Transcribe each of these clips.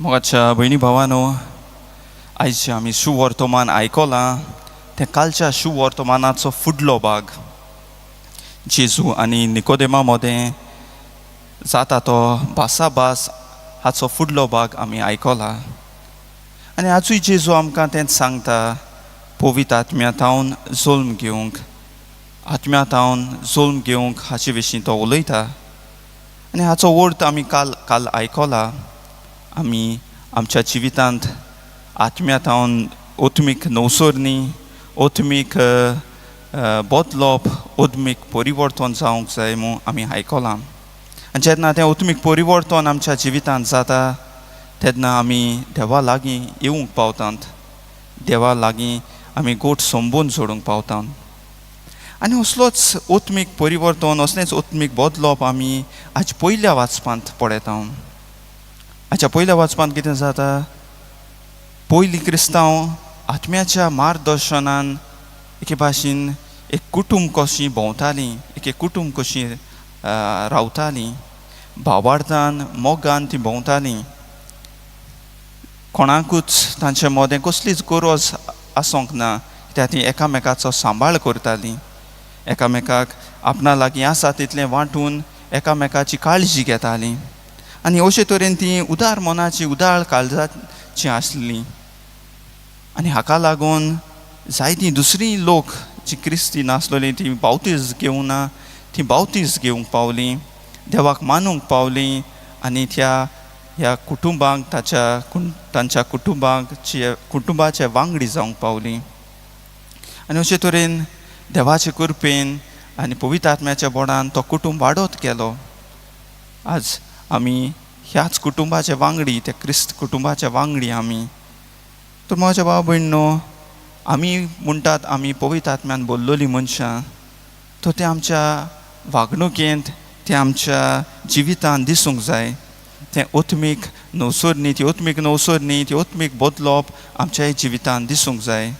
मोगाच्या भयणी भावानो, आयज आमी सुवर्तमान आयकलां तें कालच्या सुवर्तमानाचो फुडलो भाग. जेजू आनी निकोदेमा मदें जाता तो भासाभास हाचो फुडलो भाग आमी आयकला. आनी आजूय जेजू आमकां तेंच सांगता, पवित्र आत्म्या थावन जल्म घेवंक, आत्म्या थावन जल्म घेवंक हाचे विशीं तो उलयता. आनी हाचो अर्थ आमी काल काल आयकला. आमी आमच्या जिवितांत आत्म्या थावन आत्मीक नवसरणी, आत्मीक बदलप, आत्मीक परिवर्तन जावंक जाय म्हूण आमी आयकलां. आनी जेन्ना तें आत्मीक परिवर्तन आमच्या जिवितांत जाता तेन्ना आमी देवा लागीं येवंक पावतात, देवा लागीं आमी गोट संबंद जोडूंक पावतात. आनी असलोच आत्मीक परिवर्तन, असलेंच आत्मीक बदलप आमी आज पयल्या वाचपांत पळयता. आजच्या पयल्या वाचपांत कितें जाता? पयलीं क्रिस्तांव आत्म्याच्या मार्गदर्शनान एके भाशेन एक कुटूंब कशीं भोंवतालीं, एक कुटूंब कशीं रावतालीं, भावार्थान मोगान तीं भोंवतालीं. कोणाकूच तांचे मदें कसलीच गरज आसूंक ना, कित्याक तीं एकामेकाचो सांबाळ करतालीं, एकामेकाक आपणा लागीं आसा तितलें वांटून एकामेकाची काळजी घेतालीं. आनी अशे तरेन तीं उदार मनाची, उदार काळजाची आसलीं. आनी हाका लागून जायतीं दुसरी लोक जी क्रिस्ती नासलोली, ती बावतीस घेवना, ती बावतीस घेवंक पावलीं, देवाक मानूंक पावलीं आनी त्या ह्या कुटुंबांक ताच्या तांच्या कुटुंबाक कुटुंबाचे वांगडी जावंक पावलीं. आनी अशे तरेन देवाचे कृपेन आनी पवित्र आत्म्याच्या बोडान तो कुटुंब वाडत गेलो. आज आमी ह्याच कुटुंबाचे वांगडी, त्या क्रिस्त कुटुंबाचे वांगडी आमी. तर म्हज्या भाव भयणो, आमी म्हणटात आमी पवित्र आत्म्यान बोल्लोलीं मनशां, तर तें आमच्या वागणुकेंत, तें आमच्या जिवितांत दिसूंक जाय. तें आत्मीक नवसरणी, ती आत्मीक नवसरणी, ती आत्मीक बदलप आमच्याय जिवितांत दिसूंक जाय.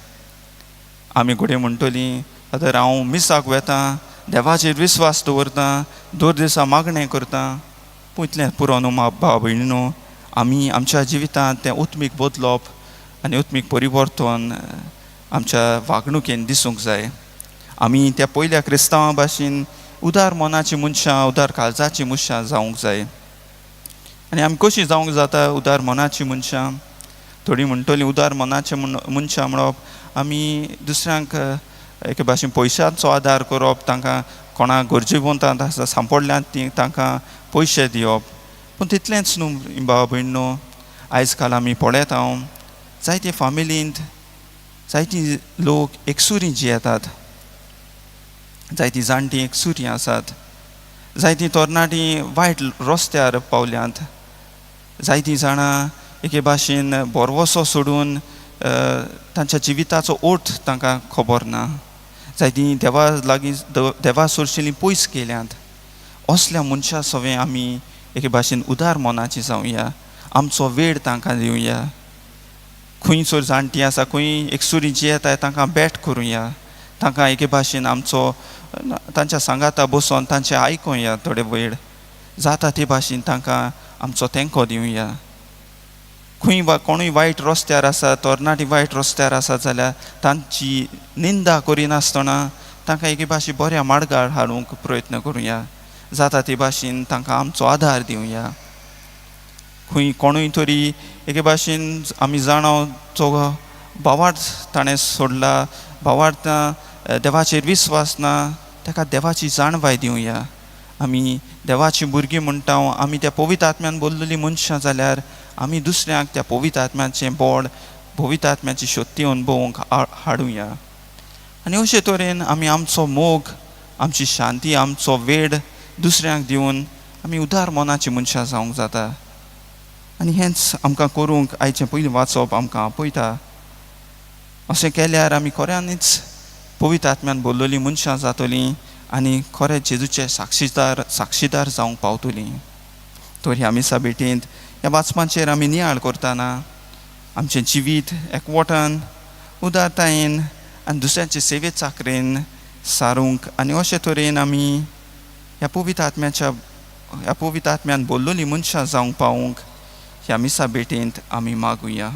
आमी घडये म्हणटलीं, आतां हांव मिसाक वेता, देवाचेर विस्वास दवरता, दर दिसा मागणें करता, पूण इतलें पुरो न्हू भाव भयणी न्हू. आमी आमच्या जिवितांत तें आत्मीक बदलप आनी आत्मीक परिवर्तन आमच्या वागणुकेन दिसूंक जाय. आमी त्या पयल्या क्रिस्तांवा भाशेन उदार मनाची मनशां, उदार काळजाची मनशां जावंक जाय. आनी आमी कशीं जावंक जाता उदार मनाची मनशां? थोडीं म्हणटलीं उदार मनाचे मनशां म्हणप आमी दुसऱ्यांक एके भाशेन पयशांचो आदार करप, तांकां कोणाक गरजेवंत आसा सांपडल्यात ती तांकां पयशे दिवप. पूण तितलेंच न्हू भाव भयण न्हू, आयज काल आमी पळयता हांव जायते फामिलींत जायतीं लोक एकसुरी जियेतात, जायतीं जाणटीं एकसुरी आसात, जायतीं तरणाटीं वायट रस्त्यार पावल्यांत, जायतीं जाणां एके भाशेन भरवसो सोडून तांच्या जिविताचो अर्थ तांकां खबर ना, जायतीं देवा लागीं देवा सोरशिलीं पयस गेल्यांत. असल्या मनशां सवें आमी एके भाशेन उदार मनाची जावया, आमचो वेळ तांकां दिवया. खंय सर जाणटीं आसा, खंय एकसुरी जियेताय तांकां भेट करुया, तांकां एके भाशेन आमचो तांच्या सांगाता बसोन तांचें आयकुया, थोडे वेळ जाता ते भाशेन तांकां आमचो तेंको दिवया. खंय कोणूय वायट रस्त्यार आसा, तरणाटी वायट रस्त्यार आसा जाल्यार तांची निंदा करिनासतना तांकां एके भाशेन बऱ्या मार्गार हाडूंक प्रयत्न करुया, जाता ते भाशेन तांकां आमचो आदार दिवया. खंय कोणूय तरी एके भाशेन आमी जाणा जो भावार्थ ताणें सोडला, भावार्थ देवाचेर विस्वास ना, ताका देवाची जाणवाय दिवया. आमी देवाची भुरगीं म्हणटा, आमी त्या पवित्र आत्म्यान बोल्लेलीं मनशां जाल्यार आमी दुसऱ्यांक त्या पवित्र आत्म्याचें बोड, पवित्र आत्म्याची शक्ती अनुभवूंक हाडुया. आनी अशे तरेन आमी आमचो मोग, आमची शांती, आमचो वेळ दुसऱ्यांक दिवन आमी उदार मनाची मनशां जावंक जाता. आनी हेंच आमकां करूंक आयचें पयलीं वाचप आमकां आपयता. अशें केल्यार आमी खऱ्यांनीच पवित्र आत्म्यान बोल्लोलीं मनशां जातलीं आनी खरें जेजूचे साक्षीदार साक्षीदार जावंक पावतलीं. तर ह्या मिसा भेटेंत ह्या वाचपाचेर आमी नियाळ करतना आमचें जिवीत एकवटान, उदारतायेन आनी दुसऱ्यांचे सेवे चाकरेन सारूंक आनी अशे तरेन आमी ह्या पवित्र आत्म्याच्या ह्या पवित्र आत्म्यान बोल्लोलीं मनशां जावंक पावूंक ह्या मिसा भेटेंत आमी मागुया.